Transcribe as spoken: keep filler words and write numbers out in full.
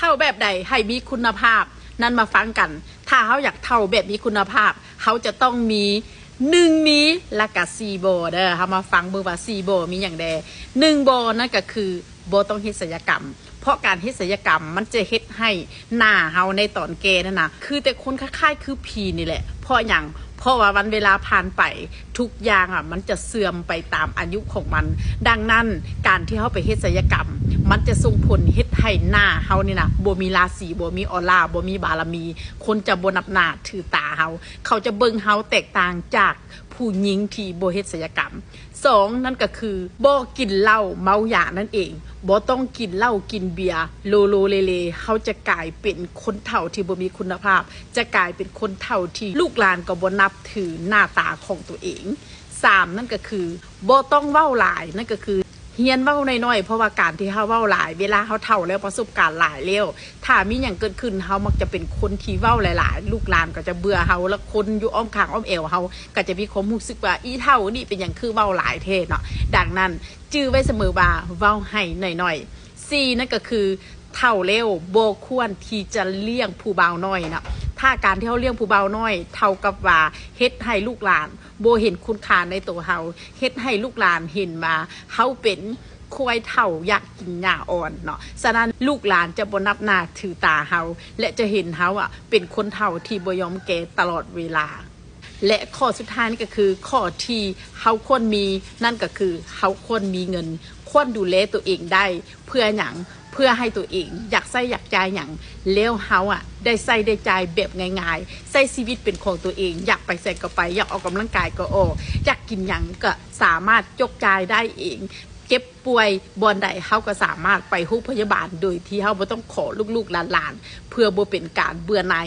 เฒ่าแบบใดให้มีคุณภาพ นั้นมาฟังกัน ถ้าเฮาอยากเฒ่าแบบมีคุณภาพ เฮาจะต้องมี หนึ่ง มี และก็ สี่ บ่ เด้อ เฮามาฟังเบิ่งว่า สี่ บ่ มีหยังแด่ หนึ่ง บ่ นั่นก็คือ บ่ต้องเฮ็ดศัลยกรรม เพราะการเฮ็ดศัลยกรรมมันจะเฮ็ดให้หน้าเฮาในตอนแก่นั่นน่ะ คือแต่คนคล้ายๆคือผีนี่แหละ เพราะหยัง เพราะว่าวันเวลาผ่านไป ทุกอย่างอะมันจะเสื่อมไปตามอายุของมัน ดังนั้นการที่เฮาไปเฮ็ดศัลยกรรม มันจะส่งผลเฮ็ดให้หน้าเฮานี่น่ะ บ่มีราศี บ่มีออร่า บ่มีบารมี คนจะบ่นับหน้าถือตาเฮา เขาจะเบิ่งเฮาแตกต่างจากผู้หญิงที่บ่เฮ็ดศัลยกรรม สอง นั่นก็คือ บ่กินเหล้าเมายานั่นเอง บ่ต้องกินเหล้ากินเบียร์โลโลเลเล เฮาจะกลายเป็นคนเฒ่าที่บ่มีคุณภาพ จะกลายเป็นคนเฒ่าที่ลูกหลานก็บ่นับถือหน้าตาของตัวเอง สาม นั่นก็คือ บ่ต้องเว้าหลาย นั่นก็คือ เฮียนเว้าน้อยๆ เพราะว่าการที่เฮาเว้าหลาย เวลาเฮาเฒ่าแล้ว ประสบการณ์หลายแล้ว ถ้ามีหยังเกิดขึ้น เฮามักจะเป็นคนที่เว้าหลายๆ ลูกหลานก็จะเบื่อเฮา แล้วคนอยู่อ้อมข้างอ้อมแอวเฮาก็จะมีความรู้สึกว่า อีเฒ่านี่เป็นหยังคือเว้าหลายแท้เนาะ ดังนั้น จื่อไว้เสมอว่าเว้าให้น้อยๆ สี่ นั่นก็คือ เฒ่าแล้วบ่ควรที่จะเลี้ยงผู้บ่าวน้อยเนาะ ถ้าการที่เฮาเลี้ยงผู้บ่าวน้อย เท่ากับว่าเฮ็ดให้ลูกหลานบ่เห็นคุณค่าในตัวเฮา เฮ็ดให้ลูกหลานเห็นว่าเฮาเป็นควายเฒ่าอยากกินหญ้าอ่อนเนาะ ฉะนั้นลูกหลานจะบ่นับหน้าถือตาเฮา และจะเห็นเฮาอะเป็นคนเฒ่าที่บ่ยอมแก่ตลอดเวลา และข้อสุดท้ายนี่ก็คือข้อที่เฮาควรมี นั่นก็คือเฮาควรมีเงิน ควรดูแลตัวเองได้ เพื่อหยัง เพื่อให้ตัวเองอยากใช้อยากจ่ายหยัง แล้วเฮาอะได้ใช้ได้จ่ายแบบง่ายๆ ใช้ชีวิตเป็นของตัวเอง อยากไปไสก็ไป อยากออกกำลังกายก็ออก อยากกินหยังก็สามารถจกจ่ายได้เอง เจ็บป่วยบ่อนใดเฮาก็สามารถไปโรงพยาบาลโดยที่เฮาบ่ต้องขอลูกๆหลานๆ เพื่อบ่เป็นการเบื่อหน่าย